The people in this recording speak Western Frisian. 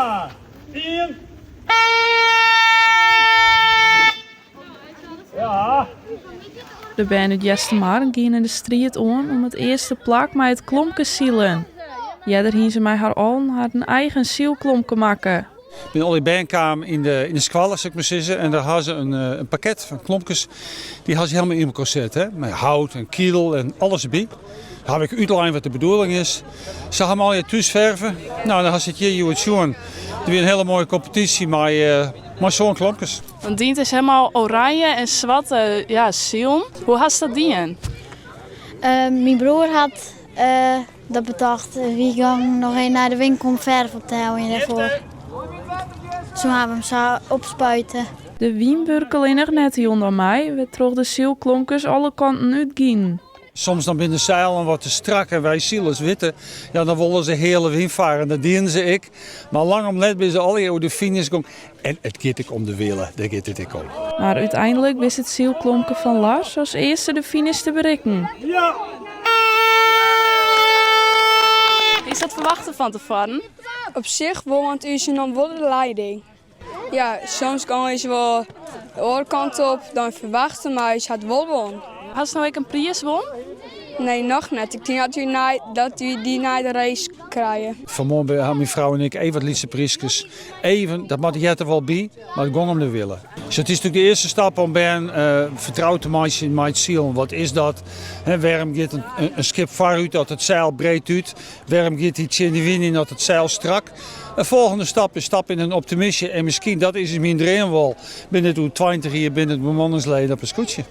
Twa, ien. Ja. De bern út Eastermar giene de striid oan om it earste plak mei it klompkesilen. Earder hiene se mei har allen harren eigen sylklomke makke. Bin al dy bern kaam yn de, yn de skoalle, sil ik mar sizze, en dêr ha se in, eh, in pakket fan klompkes. Dy ha se helemaal yn elkoar set, hè? Mei hout en kiel en alles derby. Daar ha ik útlein wat de bedoeling is. Se ha 'm allegear thús ferve. Nou, dan ha se it hjir hjoed sjoen. Der wie in hiele moaie kompetysje mei, uh, mei sân klompkes. Want dyn is helemaal oranje en swarte ja, silen. Hoe hast dat dien? Uh, myn broer hat uh, dat betocht. Wy gongen noch even nei de winkel om ferf op te heljen dêrfoar. Toen ha we 'm sa opspuite. De wyn wurke allinnich net hielendal mei, wêrtroch de sylklompkes alle kanten útgienen. Soms dan binne de seilen wat te strak en wy silers witte, ja, dan wolle se heale wyn farre en dat dienen se ek. Mar lang om let binne se allegear oer de finish gong en it giet ek om de wille, dêr giet it ek om. Mar úteinlik wist it sylklomke fan Lars as earste de finish te berikken. Ja! Hiest dat ferwachte fan tefoaren? Op sich wol, want ús nam wol de leiding. Ja, soms gong se wol de oare kant op dan ferwachte, mar ús hat wol wûn. Hast no ek in priis wûn? Nee, noch net. Ik tink dat wy nei, dat wy dy nei de race krije. Fanmoarn ha myn frou en ik even wat lytse pryskes. Even, dat moat heart der wol by, mar it gong om de wille. Dus it is natuerlik de earste stap om bern uh, fertroud te meitsjen mei it silen. Wat is dat? He, wêrom giet in, in skip foarút as it seil breed út? Wêrom giet hy tsjin de wyn yn as it seil strak? In folgjende stap is stap yn in optimistje en miskien, dat is myn dream wol, binnen it oer 20 jier binne it bemanningsleden op in skûtsje.